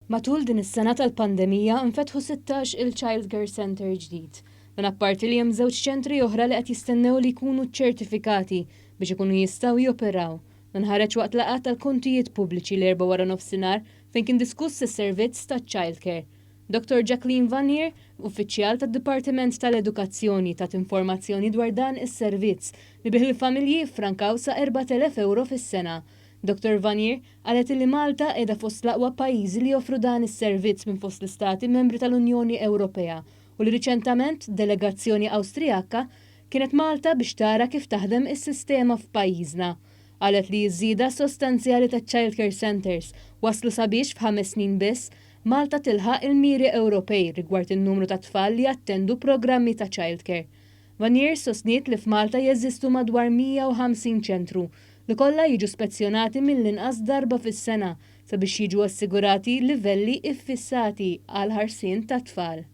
Matul din is-sena tal-pandemija nfetħu 16 il Child Care Center ġdid. Dan apparti li hemm żewġ ċentri oħra li qed jistennew li jkunu ċertifikati biex ikunu jistgħu joperaw. Dan ħareġ waqt laqgħa tal-kontijiet pubbliċi l-Erbgħa wara nofsinhar fejn kien diskuss is-servizz taċ-child care. Dr. Jacqueline Vanier, uffiċjal tad-Dipartiment tal-Edukazzjoni, tat informazzjoni dwar dan is-servizz li bih il-familji jiffrankaw sa 4,000 euro fis-sena. Dr. Vanier qalet li Malta qiegħda fost l-aqwa pajjiżi li joffru dan is-servizz minn fost l-istati membri tal-Unjoni Ewropea u li riċentament delegazzjoni Awstrijakka kienet Malta biex tara kif taħdem is-sistema f'pajjiżna. Qalet li ż-żieda sostanzjali ta' child care centers waslu sabiex f'ħames snin biss Malta tilħaq il-miri Ewropej rigward in-numru ta' tfal li jattendu programmi ta' child care. Vanier sostniet li f'Malta jeżistu madwar 150 ċentru li kollha jiġu spezzjonati mill-inqas darba fis-sena sabiex jiġu assigurati livelli iffissati għal ħarsien tat-tfal.